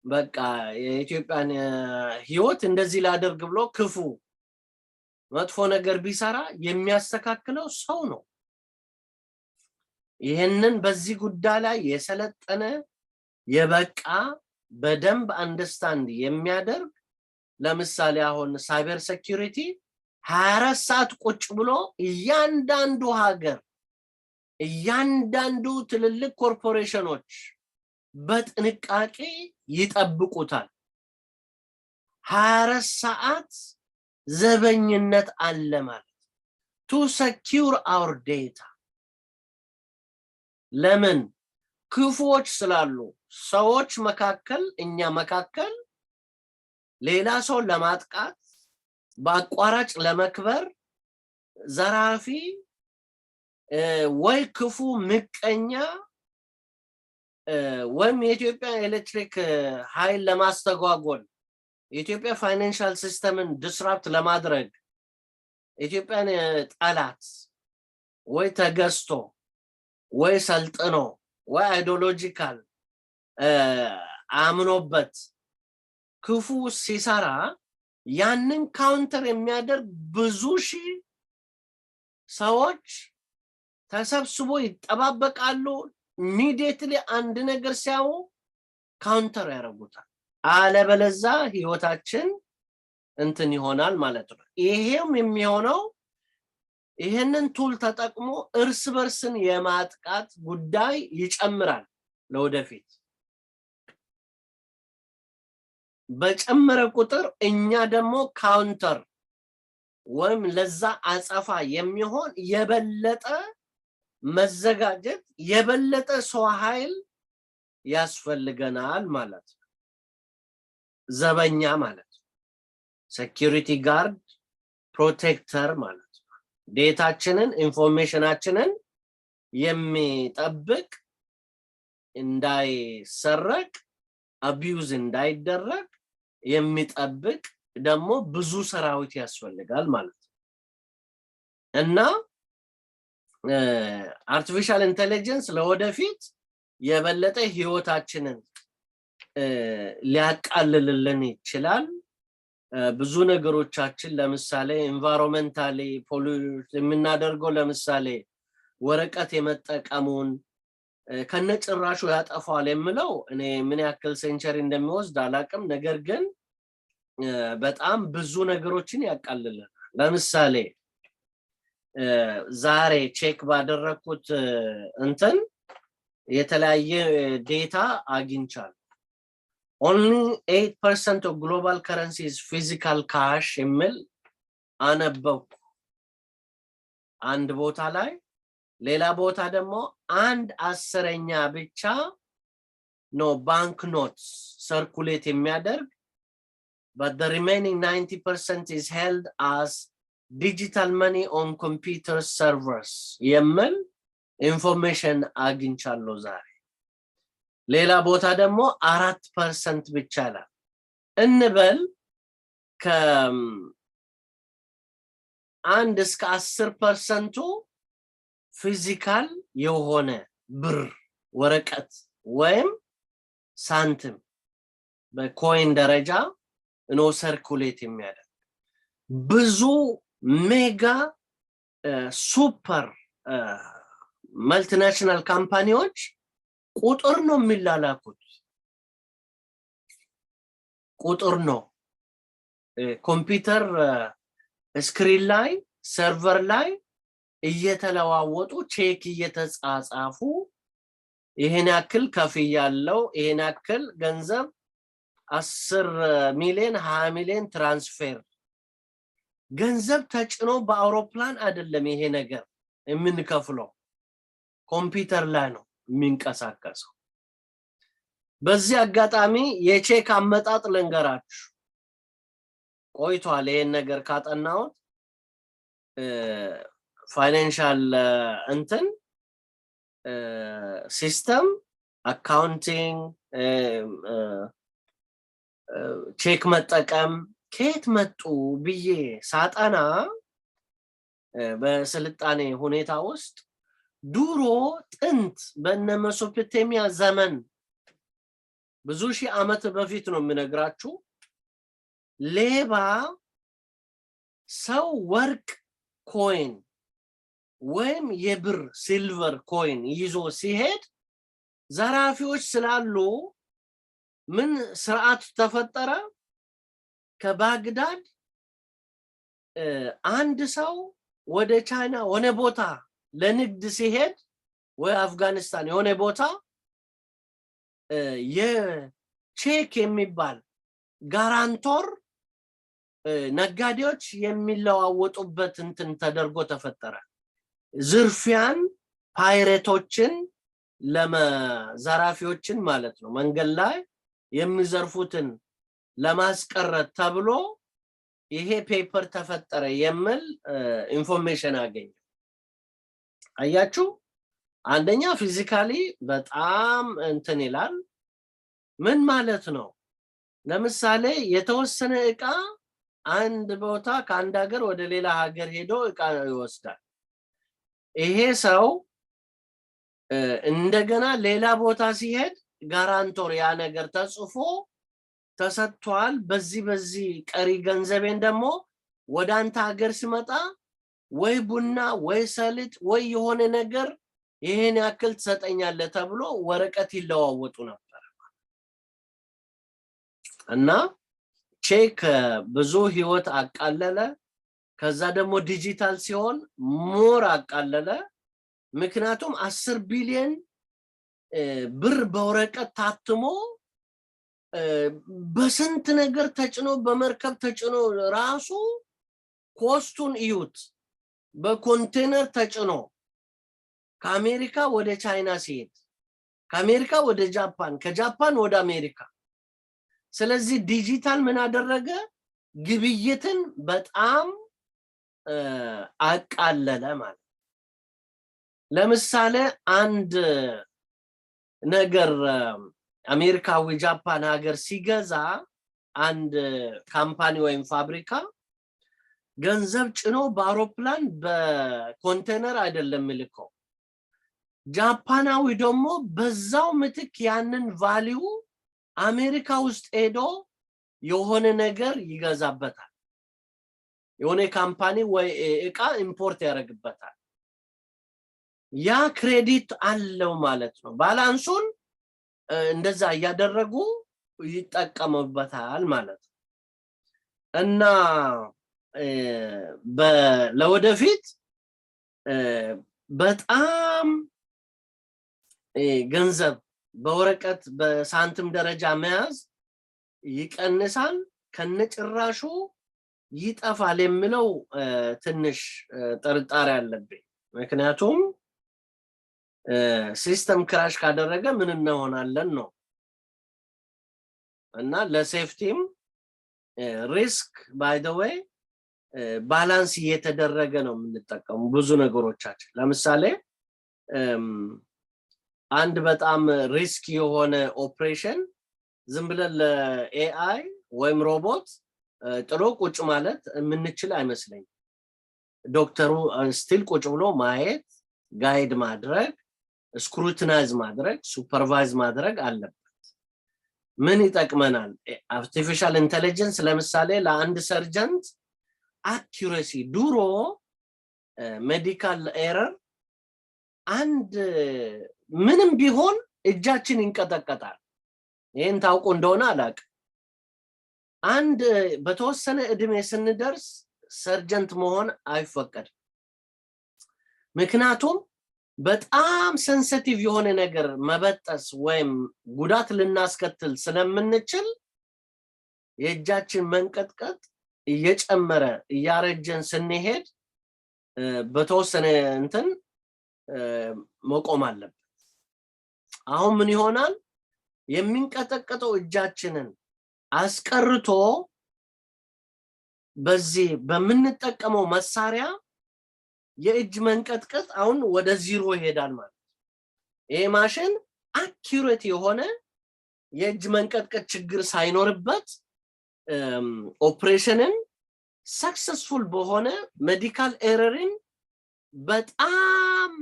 በቃ የኢትዮጵያን ህይወት እንደዚህ ላደርግ ብሎ ክፉ መጥፎ ነገር ቢሰራ የሚያስተካክለው ሰው ነው። ይህንን በዚህ ጉዳይ ላይ የሰለጠነ፣ የበቃ፣ በደንብ understand የሚያደርግ፣ ለምሳሌ አሁን cyber security 24 ሰዓት ቁጭ ብሎ እያንዳንዱ ሀገር፣ እያንዳንዱ ትልልቅ ኮርፖሬሽኖች በጥንቃቄ ይጠብቁታል። 24 ሰዓት ዘበኝነት አለ ማለት to secure our data። ለምን? ክፉዎች ስላሉ ሰዎች መካከል፣ እኛ መካከል ሌላ ሰው ለማጥቃት፣ በአቋራጭ ለመክበር ዘራፊ ወይ ክፉ ምቀኛ ወይም የኢትዮጵያ ኤሌክትሪክ ኃይል ለማስተጓጎል፣ የኢትዮጵያ financial system ን disrupt ለማድረግ ኢትዮጵያን ጠላት ወይ ተገዝቶ ወይ ሰልጥኖ ወይ ideological አምኖበት ክፉ ሲሰራ ያንን counter የሚያደርግ ብዙ ሺህ ሰዎች ተሰብስቦ ይጠባበቃሉ። Immediately አንድ ነገር ሲያዩ counter ያደርጉታል። አለበለዛ ህይወታችን እንትን ይሆናል ማለት ነው። ይሄም የሚሆነው ይህንን tool ተጠቅሞ እርስ በርስን የማጥቃት ጉዳይ ይጨምራል። ለወደፊት በጨመረ ቁጥር እኛ ደግሞ counter ወይም ለዛ አጸፋ የሚሆን የበለጠ መዘጋጀት፣ የበለጠ ሰው ኃይል ያስፈልገናል ማለት ነው። ዘበኛ ማለት ነው። Security guard፣ protector ማለት ነው። Data ችንን፣ information ኣችንን የሚጠብቅ፣ እንዳይሰረቅ፣ abuse እንዳይደረግ የሚጠብቅ ደግሞ ብዙ ሰራዊት ያስፈልጋል ማለት ነው። እና artificial intelligence ለወደፊት የበለጠ ህይወታችንን ሊያቃልልልን ይችላል። ብዙ ነገሮቻችን፣ ለምሳሌ environmentally pollute የምናደርገው፣ ለምሳሌ ወረቀት የመጠቀሙን ከነጭራሹ ያጠፋዋል የምለው እኔ ምን ያክል century እንደሚወስድ አላቅም። ነገር ግን በጣም ብዙ ነገሮችን ያቃልልናል። ለምሳሌ ዛሬ check ባደረግኩት እንትን የተለያየ data አግኝቻለሁ። Only 8% of global currency is physical cash የሚል አነበብኩ አንድ ቦታ ላይ። ሌላ ቦታ ደግሞ 1/10 ብቻ ነው bank notes circulate የሚያደርግ፣ but the remaining 90% is held as digital money on computer servers የሚል information አግኝቻለሁ ዛሬ። ሌላ ቦታ ደግሞ 4% ብቻ ይላል። እንበል ከ1 እስከ 10% ኡ physical የሆነ ብር፣ ወረቀት ወይም ሳንቲም በ coin ደረጃ ነው circulate የሚያደርግ። ብዙ mega super multinational company ዎች ቁጥር ነው የሚላላኩት፣ ቁጥር ነው። Computer screen ላይ፣ server ላይ እየተለዋወጡ፣ ቼክ እየተጻጻፉ፣ ይሄን ያክል ከፍያለው፣ ይሄን ያክል ገንዘብ፣ 10 ሚሊዮን፣ 20 ሚሊዮን transfer፣ ገንዘብ ተጭኖ በአውሮፕላን አይደለም ይሄ ነገር የምንከፍለው፣ ኮምፒውተር ላይ ነው የሚንቀሳቀሰው። በዚህ አጋጣሚ የቼክ አመጣጥ ልንገራችሁ። ቆይቷል ይሄን ነገር ካጠናሁት። Financial እንትን system፣ accounting፣ ቼክ መጠቀም ከየት መጡ ብዬ ሳጠና በስልጣኔ ሁኔታ ውስጥ ድሮ ጥንት በነ ሜሶፖታሚያ ዘመን፣ ብዙ ሺህ ዓመት በፊት ነው የምነግራችሁ። ሌባ ሰው ወርቅ coin ወይም የብር silver coin ይዞ ሲሄድ ዘራፊዎች ስላሉ ምን ስርዓት ተፈጠረ? ከባግዳድ አንድ ሰው ወደ ቻይና የሆነ ቦታ ለንግድ ሲሄድ ወይ አፍጋኒስታን የሆነ ቦታ የቼክ የሚባል guarantor ነጋዴዎች የሚለዋወጡበት እንትን ተደርጎ ተፈጠረ። ዝርፊያን፣ pirate ኦችን፣ ለመዘራፊዎችን ማለት ነው፣ መንገድ ላይ የሚዘርፉትን ለማስቀረት ተብሎ ይሄ paper ተፈጠረ የሚል information አገኘሁ። አያችሁ፣ አንደኛ physically በጣም እንትን ይላል። ምን ማለት ነው? ለምሳሌ የተወሰነ እቃ አንድ ቦታ ከአንድ ሀገር ወደ ሌላ ሀገር ሄዶ እቃ ይወስዳል። ይሄ ሰው እንደገና ሌላ ቦታ ሲሄድ guarantor ያ ነገር ተጽፎ ተሰጥቷል። በዚህ በዚህ ቀሪ ገንዘቤን ደግሞ ወደ አንተ ሀገር ሲመጣ ወይ ቡና ወይ ሰሊጥ ወይ የሆነ ነገር ይሄን ያክል ትሰጠኛለህ ተብሎ ወረቀት ይለዋወጡ ነበር። እና ቼክ ብዙ ህይወት አቃለለ። ከዛ ደግሞ ዲጂታል ሲሆን more አቃለለ። ምክንያቱም 10 ቢሊዮን ብር በወረቀት ታትሞ፣ በስንት ነገር ተጭኖ፣ በመርከብ ተጭኖ፣ ራሱ cost ኡን እዩት። በኮንቴነር ተጭኖ ከአሜሪካ ወደ ቻይና ሲሄድ፣ ከአሜሪካ ወደ ጃፓን፣ ከጃፓን ወደ አሜሪካ። ስለዚህ ዲጂታል ምን አደረገ? ግብይትን በጣም አቃለለ ማለት። ለምሳሌ አንድ ነገር አሜሪካዊ ጃፓን ሀገር ሲገዛ፣ አንድ company ወይም ፋብሪካ ገንዘብ ጭኖ በአውሮፕላን በኮንቴነር አይደለም የሚልከው። ጃፓናዊ ደግሞ በዛው ምትክ ያንን value አሜሪካ ውስጥ ሄዶ የሆነ ነገር ይገዛበታል። የሆነ company ወይ እቃ import ያደርግበታል። ያ credit አለው ማለት ነው። Balance ኡን እንደዛ እያደረጉ ይጠቀሙበታል ማለት ነው። እና ለወደፊት በጣም ገንዘብ በወረቀት በሳንቲም ደረጃ መያዝ ይቀንሳል፣ ከነጭራሹ ይጠፋል የሚለው ትንሽ ጥርጣሬ አለብኝ። ምክንያቱም system crash ካደረገ ምን እንሆናለን ነው። እና ለ safety ም risk by the way balance እየተደረገ ነው የምንጠቀሙ ብዙ ነገሮቻችን። ለምሳሌ አንድ በጣም risk የሆነ ኦፕሬሽን ዝም ብለን ለ AI ወይም ሮቦት ጥሎ ቁጭ ማለት የምንችል አይመስለኝም። ዶክተሩ still ቁጭ ብሎ ማየት፣ guide ማድረግ፣ scrutinize ማድረግ፣ supervise ማድረግ አለበት። ምን ይጠቅመናል? Artificial intelligence ለምሳሌ ለአንድ surgeon accuracy፣ ድሮ medical error አንድ ምንም ቢሆን እጃችን ይንቀጠቀጣል። ይህን ታውቁ እንደሆነ አላቅም። አንድ በተወሰነ እድሜ ስንደርስ surgeon መሆን አይፈቀድም። ምክንያቱም በጣም sensitive የሆነ ነገር መበጠስ ወይም ጉዳት ልናስከትል ስለምንችል፣ የእጃችን መንቀጥቀጥ እየጨመረ እያረጀን ስንሄድ በተወሰነ እንትን መቆም አለበት። አሁን ምን ይሆናል? የሚንቀጠቀጠው እጃችንን አስቀርቶ በዚህ በምንጠቀመው መሳሪያ የእጅ መንቀጥቀጥ አሁን ወደ ዚሮ ይሄዳል ማለት ነው። ይሄ ማሽን accurate የሆነ የእጅ መንቀጥቀጥ ችግር ሳይኖርበት operation ን successful በሆነ፣ medical error ን በጣም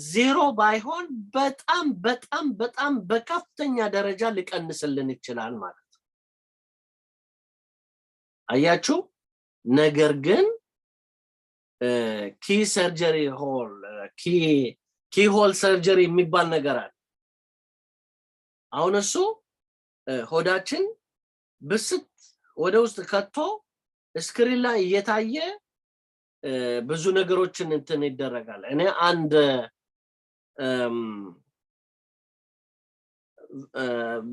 ዜሮ ባይሆን በጣም በጣም በጣም በከፍተኛ ደረጃ ሊቀንስልን ይችላል ማለት ነው። አያችሁ። ነገር ግን key surgery hole key hole surgery የሚባል ነገር አለ። አሁን እሱ ሆዳችን ብስት ወደ ውስጥ ከቶ screen ላይ እየታየ ብዙ ነገሮችን እንትን ይደረጋል። እኔ አንድ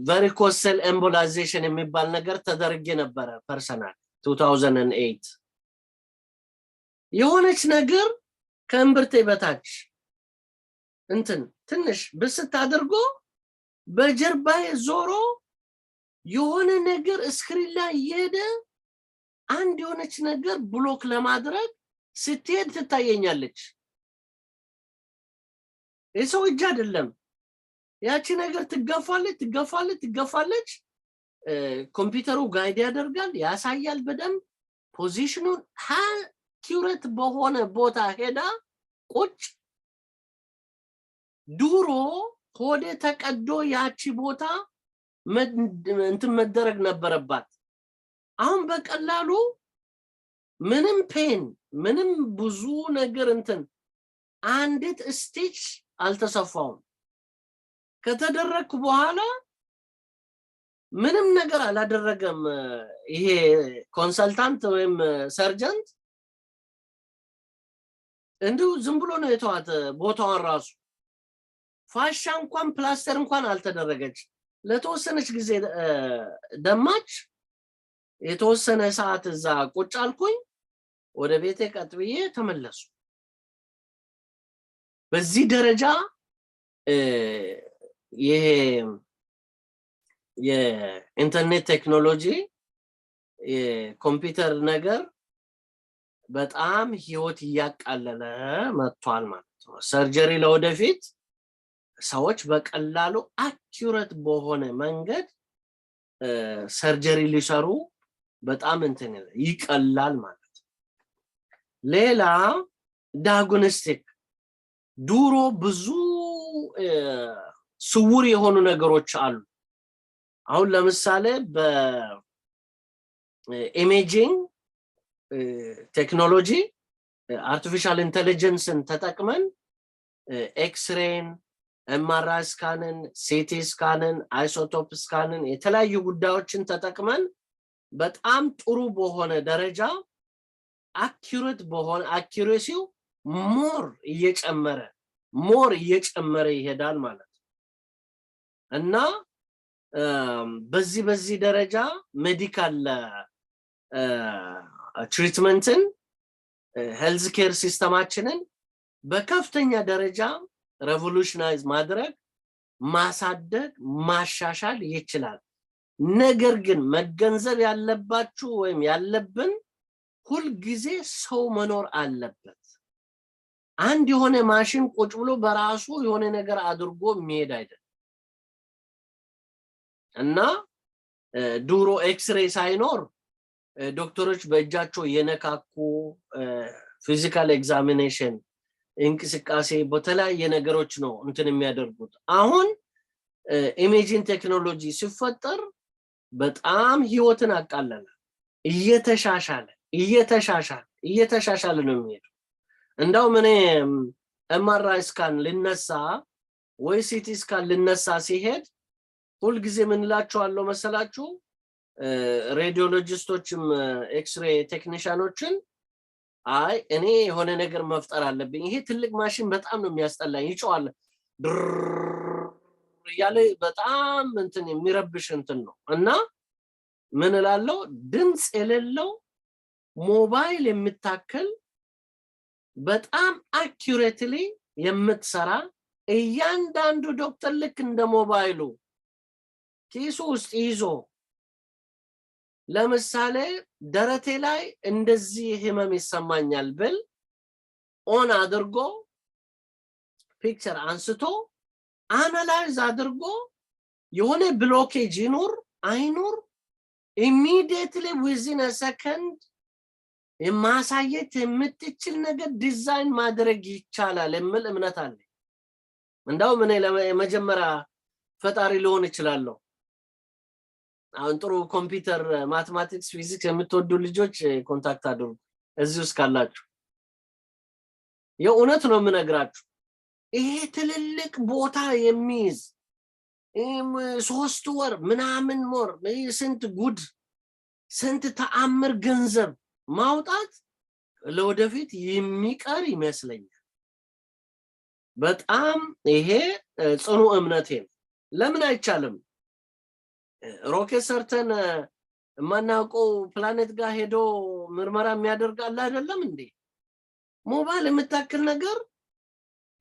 varicocele embolization የሚባል ነገር ተደርጌ ነበረ personal 2008። የሆነች ነገር ከእምብርቴ በታች እንትን ትንሽ ብስት አድርጎ በጀርባዬ ዞሮ የሆነ ነገር screen ላይ እየሄደ አንድ የሆነች ነገር block ለማድረግ ስትሄድ ትታየኛለች። የሰው እጅ አይደለም። ያቺ ነገር ትገፋለች፣ ትገፋለች፣ ትገፋለች። ኮምፒውተሩ guide ያደርጋል፣ ያሳያል በደንብ position ኑን፣ accurate በሆነ ቦታ ሄዳ ቁጭ። ድሮ ሆዴ ተቀዶ ያቺ ቦታ እንትን መደረግ ነበረባት። አሁን በቀላሉ ምንም pain፣ ምንም ብዙ ነገር እንትን፣ አንዲት stitch አልተሰፋውም። ከተደረግኩ በኋላ ምንም ነገር አላደረገም። ይሄ consultant ወይም surgeon እንዲሁ ዝም ብሎ ነው የተዋት። ቦታዋን ራሱ ፋሻ እንኳን፣ ፕላስተር እንኳን አልተደረገች። ለተወሰነች ጊዜ ደማች። የተወሰነ ሰዓት እዛ ቁጭ አልኩኝ። ወደ ቤቴ ቀጥ ብዬ ተመለስኩ። በዚህ ደረጃ ይሄ የኢንተርኔት ቴክኖሎጂ፣ የኮምፒውተር ነገር በጣም ህይወት እያቃለለ መጥቷል ማለት ነው። Surgery ለወደፊት ሰዎች በቀላሉ accurate በሆነ መንገድ surgery ሊሰሩ በጣም እንትን ይቀላል ማለት ነው። ሌላ diagnostic፣ ድሮ ብዙ ስውር የሆኑ ነገሮች አሉ። አሁን ለምሳሌ በ imaging technology artificial intelligence ን ተጠቅመን X-ray ን፣ MRI scan ን፣ CT scan ን፣ isotope scan ን፣ የተለያዩ ጉዳዮችን ተጠቅመን በጣም ጥሩ በሆነ ደረጃ accurate በሆነ accuracy ው more እየጨመረ፣ more እየጨመረ ይሄዳል ማለት ነው። እና በዚህ ደረጃ medical treatment ን፣ health care system ኣችንን በከፍተኛ ደረጃ revolutionize ማድረግ፣ ማሳደግ፣ ማሻሻል ይችላል። ነገር ግን መገንዘብ ያለባችሁ ወይም ያለብን ሁልጊዜ ሰው መኖር አለበት። አንድ የሆነ ማሽን ቁጭ ብሎ በራሱ የሆነ ነገር አድርጎ የሚሄድ አይደለም። እና ድሮ ኤክስሬ ሳይኖር ዶክተሮች በእጃቸው እየነካኩ physical examination፣ እንቅስቃሴ፣ በተለያየ ነገሮች ነው እንትን የሚያደርጉት። አሁን imaging technology ሲፈጠር በጣም ህይወትን አቃለለ። እየተሻሻለ፣ እየተሻሻለ፣ እየተሻሻለ ነው የሚሄደው። እንዳውም እኔ MRI scan ልነሳ ወይ CT scan ልነሳ ሲሄድ ሁልጊዜ ምን እላቸዋለሁ መሰላችሁ? Radiologist ኦችም X-ray technician ኦችን፣ አይ እኔ የሆነ ነገር መፍጠር አለብኝ። ይሄ ትልቅ ማሽን በጣም ነው የሚያስጠላኝ፣ ይጮሃል ድር እያለ፣ በጣም እንትን የሚረብሽ እንትን ነው። እና ምን እላለሁ፣ ድምፅ የሌለው ሞባይል የምታክል፣ በጣም accurately የምትሰራ፣ እያንዳንዱ ዶክተር ልክ እንደ ሞባይሉ ኪሱ ውስጥ ይዞ፣ ለምሳሌ ደረቴ ላይ እንደዚህ ህመም ይሰማኛል ብል on አድርጎ picture አንስቶ analyze አድርጎ የሆነ blockage ይኑር አይኑር immediately within second ማሳየት የምትችል ነገር ዲዛይን ማድረግ ይቻላል የሚል እምነት አለ። እንዳውም እኔ የመጀመሪያ ፈጣሪ ልሆን እችላለሁ። አሁን ጥሩ ኮምፒውተር፣ mathematics፣ ፊዚክስ የምትወዱ ልጆች contact አድርጉ እዚህ ውስጥ ካላችሁ። የእውነት ነው የምነግራችሁ። ይሄ ትልልቅ ቦታ የሚይዝ 3 ወር ምናምን more ስንት ጉድ፣ ስንት ተአምር ገንዘብ ማውጣት ለወደፊት የሚቀር ይመስለኛል። በጣም ይሄ ጽኑ እምነቴ ነው። ለምን አይቻልም? ሮኬት ሰርተን የማናውቀው ፕላኔት ጋር ሄዶ ምርመራ የሚያደርግ አለ አይደለም እንዴ? ሞባይል የምታክል ነገር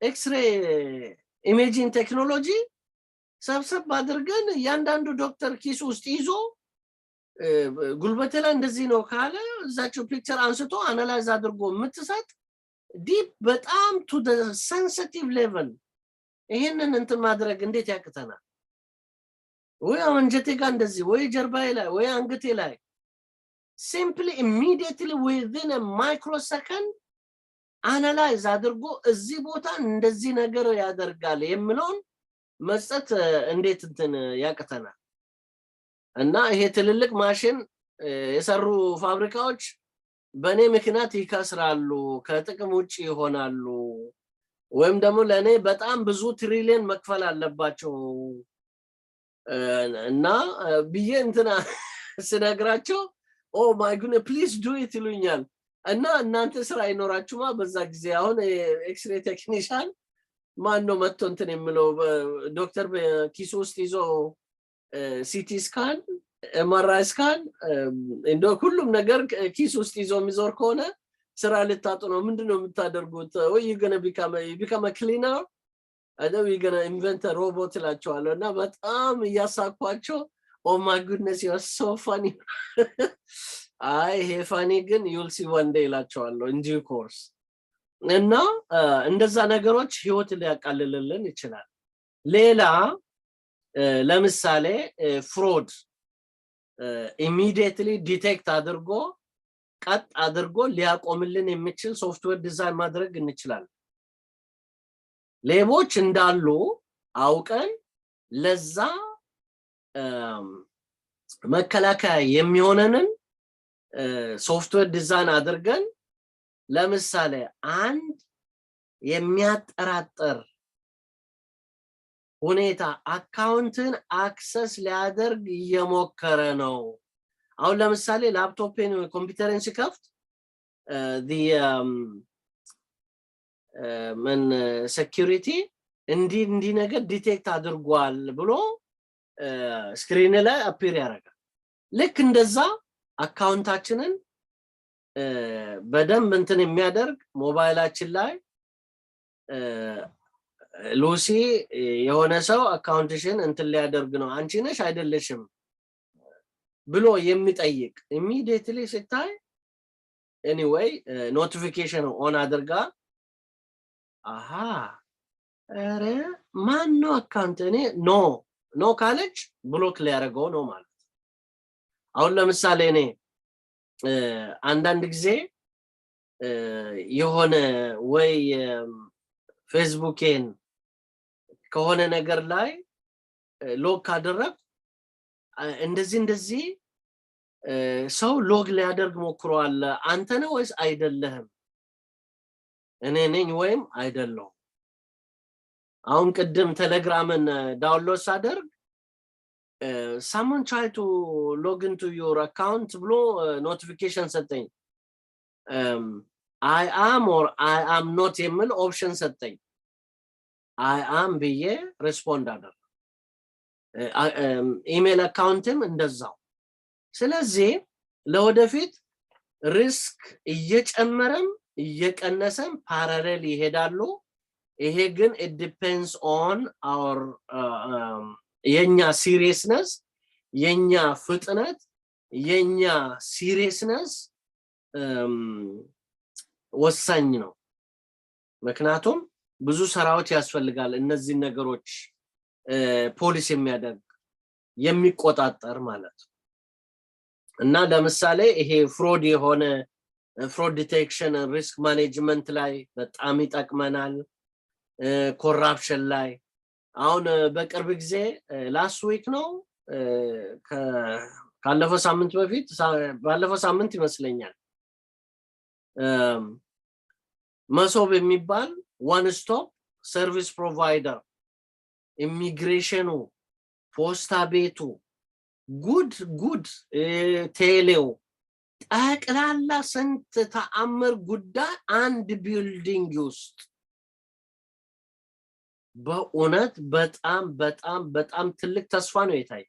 X-ray imaging technology ሰብሰብ አድርገን እያንዳንዱ ዶክተር ኪስ ውስጥ ይዞ ጉልበቴ ላይ እንደዚህ ነው ካለ እዛቸው picture አንስቶ analyze አድርጎ የምትሰጥ deep በጣም to sensitive level ይሄንን እንትን ማድረግ እንዴት ያቅተናል? ወይ አንጀቴ ጋር እንደዚህ፣ ወይ ጀርባዬ ላይ፣ ወይ አንገቴ ላይ simply immediately within microsecond analyze አድርጎ እዚህ ቦታ እንደዚህ ነገር ያደርጋል የሚለውን መስጠት እንዴት እንትን ያቅተናል? እና ይሄ ትልልቅ ማሽን የሰሩ ፋብሪካዎች በእኔ ምክንያት ይከስራሉ፣ ከጥቅም ውጭ ይሆናሉ፣ ወይም ደግሞ ለእኔ በጣም ብዙ ትሪሊየን መክፈል አለባቸው እና ብዬ እንትና ስነግራቸው "Oh my goodness, please do it" ይሉኛል። እና እናንተ ስራ አይኖራችሁማ በዛ ጊዜ። አሁን X-ray technician ማን ነው መጥቶ እንትን የሚለው? ዶክተር በኪሱ ውስጥ ይዞ CT scan፣ MRI scan፣ እንደ ሁሉም ነገር ኪስ ውስጥ ይዞ የሚዞር ከሆነ ስራ ልታጡ ነው። ምንድን ነው የምታደርጉት? ወይ gonna become cleaner ወይ gonna invent robot እላቸዋለሁ። እና በጣም እያሳኳቸው፣ "Oh my goodness, you're so funny." አይ፣ ይሄ funny ግን you'll see one day እላቸዋለሁ in due course። እና እንደዛ ነገሮች ህይወት ሊያቃልልልን ይችላል። ሌላ ለምሳሌ fraud immediately detect አድርጎ፣ ቀጥ አድርጎ ሊያቆምልን የሚችል software design ማድረግ እንችላለን። ሌቦች እንዳሉ አውቀን ለዛ መከላከያ የሚሆነንን software design አድርገን፣ ለምሳሌ አንድ የሚያጠራጥር ሁኔታ account ን access ሊያደርግ እየሞከረ ነው። አሁን ለምሳሌ ላፕቶፔን፣ ኮምፒውተርን ሲከፍት ምን security እንዲህ እንዲህ ነገር detect አድርጓል ብሎ screen ላይ appear ያደርጋል። ልክ እንደዛ account ኣችንን በደንብ እንትን የሚያደርግ፣ ሞባይላችን ላይ "ሉሲ፣ የሆነ ሰው account ሽን እንትን ሊያደርግ ነው፣ አንቺ ነሽ አይደለሽም?" ብሎ የሚጠይቅ፣ immediately ስታይ anyway notification on አድርጋ፣ አሃ ኧረ ማን ነው account እኔ no no ካለች block ሊያደርገው ነው ማለት። አሁን ለምሳሌ እኔ አንዳንድ ጊዜ የሆነ ወይ ፌስቡኬን ከሆነ ነገር ላይ log ካደረግ፣ እንደዚህ እንደዚህ ሰው log ሊያደርግ ሞክሯል፣ አንተ ነህ ወይስ አይደለህም? እኔ ነኝ ወይም አይደለሁም። አሁን ቅድም ቴሌግራምን download ሳደርግ "Someone try to log into your account" ብሎ notification ሰጠኝ። "I am" or "I am not" የሚል option ሰጠኝ። "I am" ብዬ respond አደረግ። Email account ም እንደዛው። ስለዚህ ለወደፊት risk እየጨመረም እየቀነሰም parallel ይሄዳሉ። ይሄ ግን it depends on our የኛ seriousness፣ የኛ ፍጥነት፣ የኛ seriousness ወሳኝ ነው። ምክንያቱም ብዙ ስራዎች ያስፈልጋል፣ እነዚህን ነገሮች ፖሊስ የሚያደርግ፣ የሚቆጣጠር ማለት ነው። እና ለምሳሌ ይሄ fraud የሆነ fraud detection፣ risk management ላይ በጣም ይጠቅመናል። Corruption ላይ አሁን በቅርብ ጊዜ፣ last week ነው፣ ካለፈው ሳምንት በፊት፣ ባለፈው ሳምንት ይመስለኛል፣ መሶብ የሚባል one stop service provider፣ ኢሚግሬሽኑ፣ ፖስታ ቤቱ፣ ጉድ ጉድ፣ ቴሌው፣ ጠቅላላ ስንት ተአምር ጉዳይ አንድ building ውስጥ። በእውነት በጣም በጣም በጣም ትልቅ ተስፋ ነው የታየ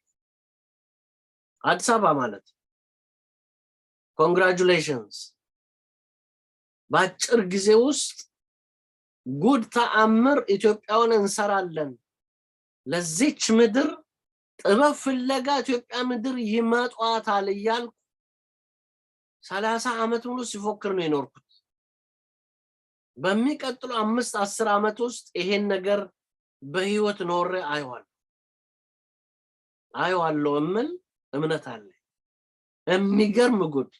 አዲስ አበባ ማለት። Congratulations! በአጭር ጊዜ ውስጥ ጉድ ተአምር ኢትዮጵያውን እንሰራለን። ለዚች ምድር ጥበብ ፍለጋ ኢትዮጵያ ምድር ይመጧታል እያልኩ 30 ዓመት ሙሉ ሲፎክር ነው የኖርኩት። በሚቀጥሉ 5፣ 10 ዓመት ውስጥ ይሄን ነገር በህይወት ኖሬ አየዋለሁ አየዋለሁ እምል እምነት አለ። የሚገርም ጉድ፣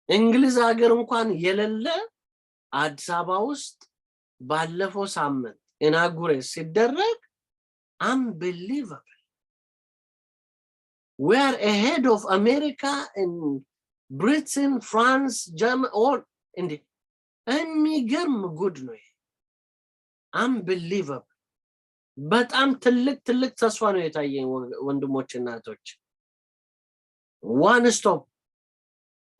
እንግሊዝ ሀገር እንኳን የሌለ አዲስ አበባ ውስጥ ባለፈው ሳምንት inaugurate ሲደረግ unbelievable. We are ahead of America and Britain, France, Germany, all። እንዴ፣ የሚገርም ጉድ ነው ይሄ። Unbelievable። በጣም ትልቅ ትልቅ ተስፋ ነው የታየኝ ወንድሞች እና እህቶች። One stop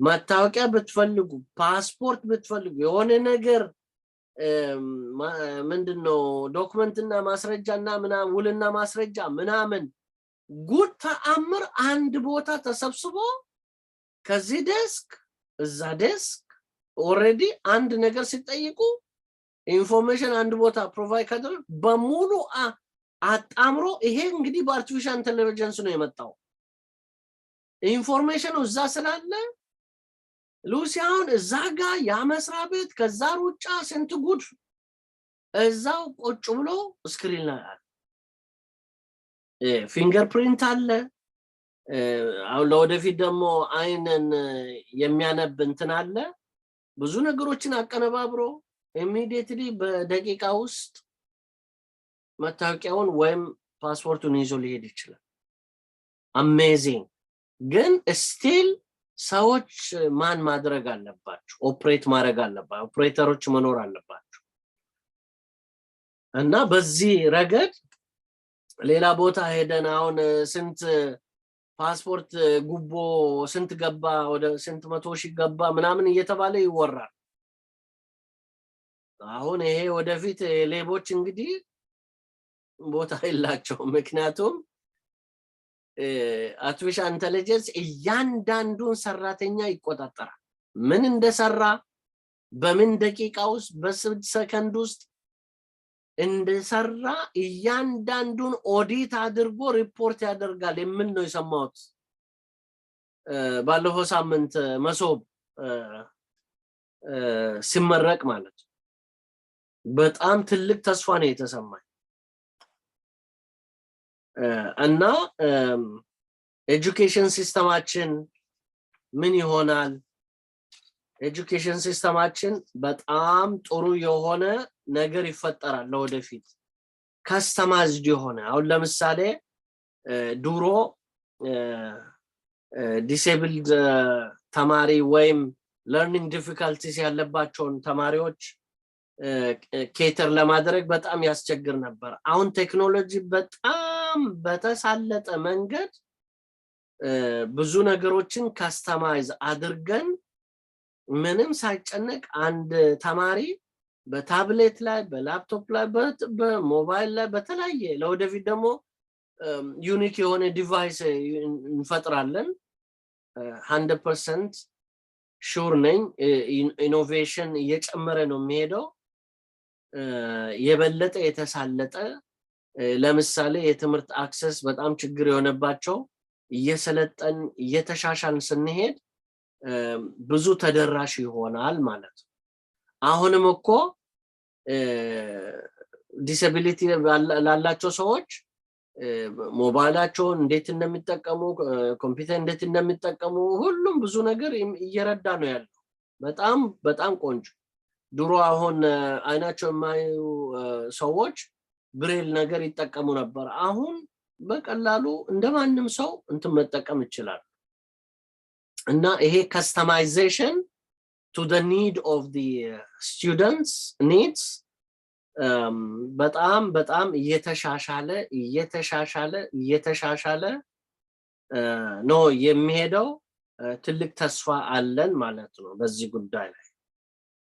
መታወቂያ ብትፈልጉ፣ ፓስፖርት ብትፈልጉ፣ የሆነ ነገር ምንድን ነው document ና ማስረጃ እና ምናምን፣ ውልና ማስረጃ ምናምን፣ ጉድ ተአምር አንድ ቦታ ተሰብስቦ ከዚህ desk እዛ desk already አንድ ነገር ሲጠይቁ information አንድ ቦታ provide ካደረግ በሙሉ አጣምሮ፣ ይሄ እንግዲህ በ artificial intelligence ነው የመጣው። Information ኑ እዛ ስላለ ሉሲ አሁን እዛ ጋ ያ መስሪያ ቤት ከዛ ሩጫ ስንት ጉድ እዛው ቁጭ ብሎ screen ላይ አለ። Fingerprint አለ። አሁን ለወደፊት ደግሞ አይንን የሚያነብ እንትን አለ። ብዙ ነገሮችን አቀነባብሮ immediately በደቂቃ ውስጥ መታወቂያውን ወይም ፓስፖርቱን ይዞ ሊሄድ ይችላል። Amazing። ግን still ሰዎች man ማድረግ አለባቸው፣ operate ማድረግ አለባቸው፣ ኦፕሬተሮች መኖር አለባቸው። እና በዚህ ረገድ ሌላ ቦታ ሄደን አሁን ስንት ፓስፖርት ጉቦ ስንት ገባ፣ ወደ ስንት መቶ ሺህ ገባ ምናምን እየተባለ ይወራል። አሁን ይሄ ወደፊት ሌቦች እንግዲህ ቦታ የላቸውም። ምክንያቱም artificial intelligence እያንዳንዱን ሰራተኛ ይቆጣጠራል። ምን እንደሰራ፣ በምን ደቂቃ ውስጥ፣ በስንት ሰከንድ ውስጥ እንደሰራ እያንዳንዱን ኦዲት አድርጎ ሪፖርት ያደርጋል የሚል ነው የሰማሁት። ባለፈው ሳምንት መሶብ ሲመረቅ ማለት ነው። በጣም ትልቅ ተስፋ ነው የተሰማኝ። እና education system ኣችን ምን ይሆናል? Education system ኣችን በጣም ጥሩ የሆነ ነገር ይፈጠራል ለወደፊት፣ customized የሆነ። አሁን ለምሳሌ ድሮ disabled ተማሪ ወይም learning difficulties ያለባቸውን ተማሪዎች cater ለማድረግ በጣም ያስቸግር ነበር። አሁን ቴክኖሎጂ በጣም በተሳለጠ መንገድ ብዙ ነገሮችን customize አድርገን ምንም ሳይጨነቅ አንድ ተማሪ በታብሌት ላይ፣ በላፕቶፕ ላይ፣ በሞባይል ላይ፣ በተለያየ ለወደፊት ደግሞ unique የሆነ device እንፈጥራለን። 100% sure ነኝ። Innovation እየጨመረ ነው የሚሄደው። የበለጠ የተሳለጠ፣ ለምሳሌ የትምህርት access በጣም ችግር የሆነባቸው እየሰለጠን እየተሻሻልን ስንሄድ ብዙ ተደራሽ ይሆናል ማለት ነው። አሁንም እኮ disability ላላቸው ሰዎች ሞባይላቸውን እንዴት እንደሚጠቀሙ፣ ኮምፒውተር እንዴት እንደሚጠቀሙ ሁሉም ብዙ ነገር እየረዳ ነው ያለው። በጣም በጣም ቆንጆ። ድሮ አሁን አይናቸው የማያዩ ሰዎች ብሬል ነገር ይጠቀሙ ነበር። አሁን በቀላሉ እንደማንም ሰው እንትን መጠቀም ይችላል። እና ይሄ customization to the need of the students needs በጣም በጣም እየተሻሻለ እየተሻሻለ እየተሻሻለ ነው የሚሄደው። ትልቅ ተስፋ አለን ማለት ነው። በዚህ ጉዳይ ላይ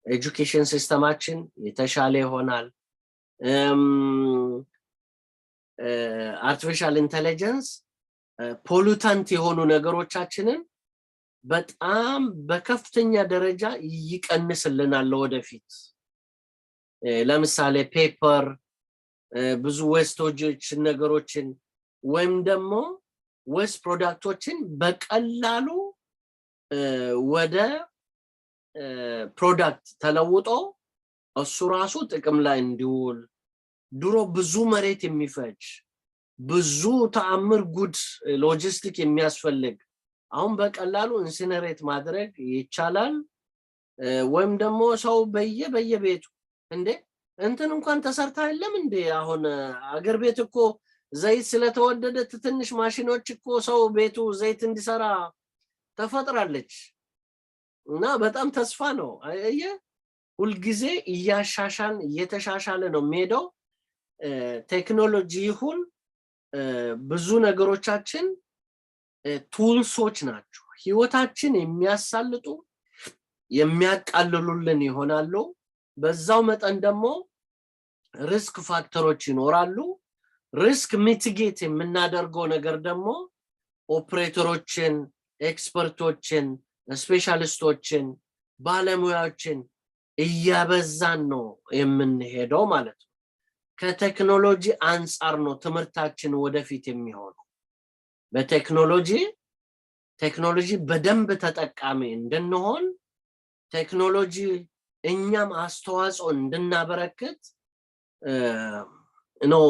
education system ኣችን የተሻለ ይሆናል። Artificial intelligence pollutant የሆኑ ነገሮቻችንን በጣም በከፍተኛ ደረጃ ይቀንስልናል ለወደፊት። ለምሳሌ paper፣ ብዙ waste ኦች ነገሮችን ወይም ደግሞ waste product ኦችን በቀላሉ ወደ product ተለውጦ እሱ ራሱ ጥቅም ላይ እንዲውል፣ ድሮ ብዙ መሬት የሚፈጅ፣ ብዙ ተአምር ጉድ ሎጂስቲክ የሚያስፈልግ አሁን በቀላሉ incinerate ማድረግ ይቻላል። ወይም ደግሞ ሰው በየቤቱ እንዴ እንትን እንኳን ተሰርታ የለም እንዴ? አሁን አገር ቤት እኮ ዘይት ስለተወደደ ትንሽ ማሽኖች እኮ ሰው ቤቱ ዘይት እንዲሰራ ተፈጥራለች። እና በጣም ተስፋ ነው። አየህ፣ ሁልጊዜ እያሻሻል እየተሻሻለ ነው የሚሄደው። ቴክኖሎጂ ይሁን ብዙ ነገሮቻችን tools ኦች ናቸው። ህይወታችን የሚያሳልጡ፣ የሚያቃልሉልን ይሆናሉ። በዛው መጠን ደግሞ risk factor ኦች ይኖራሉ። Risk mitigate የምናደርገው ነገር ደግሞ ኦፕሬተሮችን፣ expert ኦችን፣ specialist ኦችን፣ ባለሙያዎችን እያበዛን ነው የምንሄደው ማለት ነው። ከቴክኖሎጂ አንጻር ነው ትምህርታችን ወደፊት የሚሆነው። በቴክኖሎጂ፣ ቴክኖሎጂ በደንብ ተጠቃሚ እንድንሆን፣ ቴክኖሎጂ እኛም አስተዋጽኦ እንድናበረክት ነው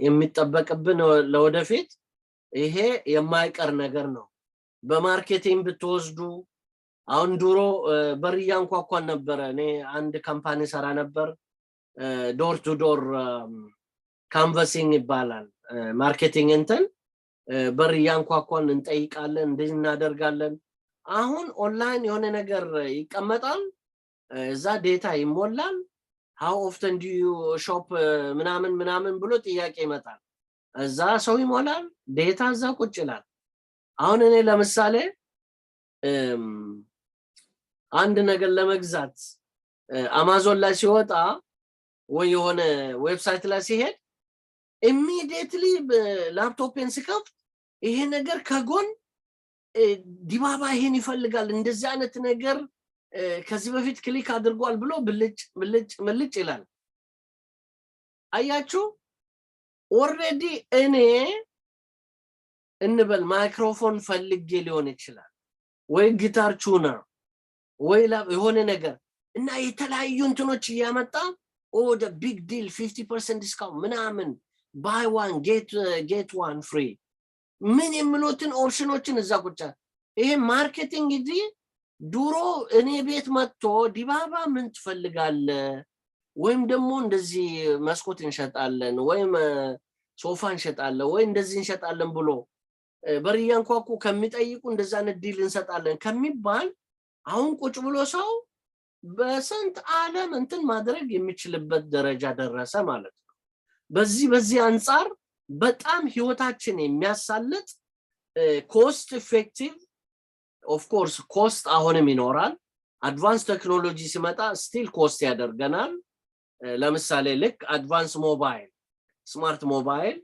የሚጠበቅብን ለወደፊት። ይሄ የማይቀር ነገር ነው። በ marketing ብትወስዱ አሁን ድሮ በር እያንኳኳን ነበረ። እኔ አንድ company ሰራ ነበር። Door to door canvassing ይባላል። Marketing እንትን በር እያንኳኳን እንጠይቃለን፣ እንደዚህ እናደርጋለን። አሁን ኦንላይን የሆነ ነገር ይቀመጣል፣ እዛ data ይሞላል። "How often do you shop?" ምናምን ምናምን ብሎ ጥያቄ ይመጣል። እዛ ሰው ይሞላል፣ data እዛ ቁጭ ይላል። አሁን እኔ ለምሳሌ አንድ ነገር ለመግዛት አማዞን ላይ ሲወጣ ወይ የሆነ website ላይ ሲሄድ immediately laptop ኤን ስከፍት ይሄ ነገር ከጎን "ዲባባ ይሄን ይፈልጋል፣ እንደዚህ አይነት ነገር ከዚህ በፊት click አድርጓል" ብሎ ብልጭ ብልጭ ብልጭ ይላል። አያችሁ፣ already እኔ እንበል ማይክሮፎን ፈልጌ ሊሆን ይችላል ወይ guitar tuner ወይ የሆነ ነገር እና የተለያዩ እንትኖች እያመጣ "Oh, the big deal, 50% discount" ምናምን፣ "buy one get one free" ምን የሚሉትን option ኦችን እዛ ቁጭ። ይሄ marketing እንግዲህ ድሮ እኔ ቤት መጥቶ "ዲባባ፣ ምን ትፈልጋለህ?" ወይም ደግሞ "እንደዚህ መስኮት እንሸጣለን ወይም ሶፋ እንሸጣለን ወይ እንደዚህ እንሸጣለን" ብሎ በር እያንኳኩ ከሚጠይቁ፣ እንደዛ አይነት deal እንሰጣለን ከሚባል አሁን ቁጭ ብሎ ሰው በስንት ዓለም እንትን ማድረግ የሚችልበት ደረጃ ደረሰ ማለት ነው። በዚህ አንጻር በጣም ህይወታችን የሚያሳልጥ፣ cost effective፣ of course cost አሁንም ይኖራል። Advance technology ሲመጣ still cost ያደርገናል። ለምሳሌ ልክ advance mobile፣ smart mobile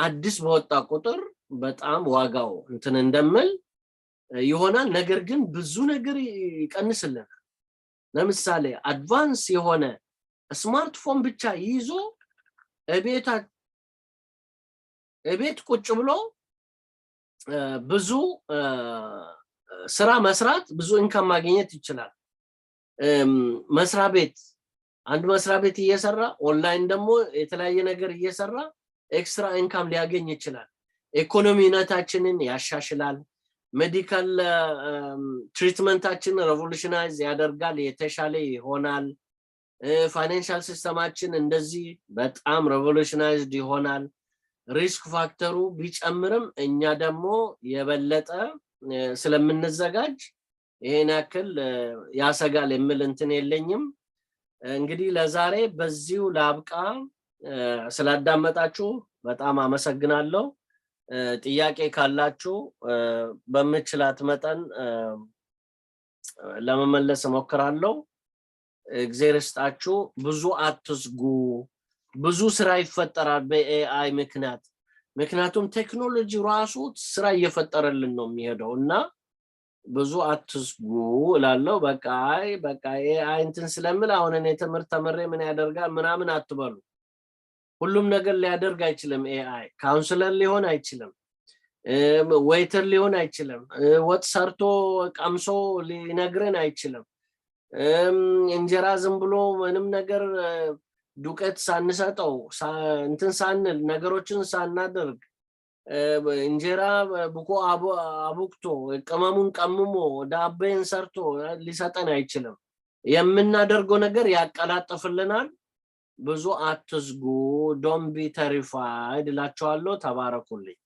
አዲስ በወጣ ቁጥር በጣም ዋጋው እንትን እንደምል ይሆናል። ነገር ግን ብዙ ነገር ይቀንስልናል። ለምሳሌ advance የሆነ ስማርትፎን ብቻ ይዞ እቤት ቁጭ ብሎ ብዙ ስራ መስራት፣ ብዙ income ማግኘት ይችላል። መስሪያ ቤት፣ አንድ መስሪያ ቤት እየሰራ ኦንላይን ደግሞ የተለያየ ነገር እየሰራ extra income ሊያገኝ ይችላል። ኢኮኖሚነታችንን ያሻሽላል። Medical treatment ኣችንን revolutionize ያደርጋል፣ የተሻለ ይሆናል። Financial system ኣችን እንደዚህ በጣም revolutionized ይሆናል። Risk factor ኡ ቢጨምርም እኛ ደግሞ የበለጠ ስለምንዘጋጅ ይሄን ያክል ያሰጋል የሚል እንትን የለኝም። እንግዲህ ለዛሬ በዚሁ ላብቃ። ስላዳመጣችሁ በጣም አመሰግናለሁ። ጥያቄ ካላችሁ በምችላት መጠን ለመመለስ እሞክራለሁ። እግዜር ይስጣችሁ። ብዙ አትስጉ። ብዙ ስራ ይፈጠራል በ AI ምክንያት። ምክንያቱም ቴክኖሎጂ ራሱ ስራ እየፈጠረልን ነው የሚሄደው እና ብዙ አትስጉ እላለሁ። በቃ አይ በቃ AI እንትን ስለምል አሁን እኔ ትምህርት ተምሬ ምን ያደርጋል ምናምን አትበሉ። ሁሉም ነገር ሊያደርግ አይችልም። AI counselor ሊሆን አይችልም። Waiter ሊሆን አይችልም። ወጥ ሰርቶ ቀምሶ ሊነግረን አይችልም። እንጀራ ዝም ብሎ ምንም ነገር ዱቄት ሳንሰጠው፣ እንትን ሳንል፣ ነገሮችን ሳናደርግ እንጀራ ቡኮ አቡክቶ፣ ቅመሙን ቀምሞ፣ ዳቦን ሰርቶ ሊሰጠን አይችልም። የምናደርገው ነገር ያቀላጥፍልናል። ብዙ አትስጉ። Don't be terrified እላችኋለሁ። ተባረኩልኝ።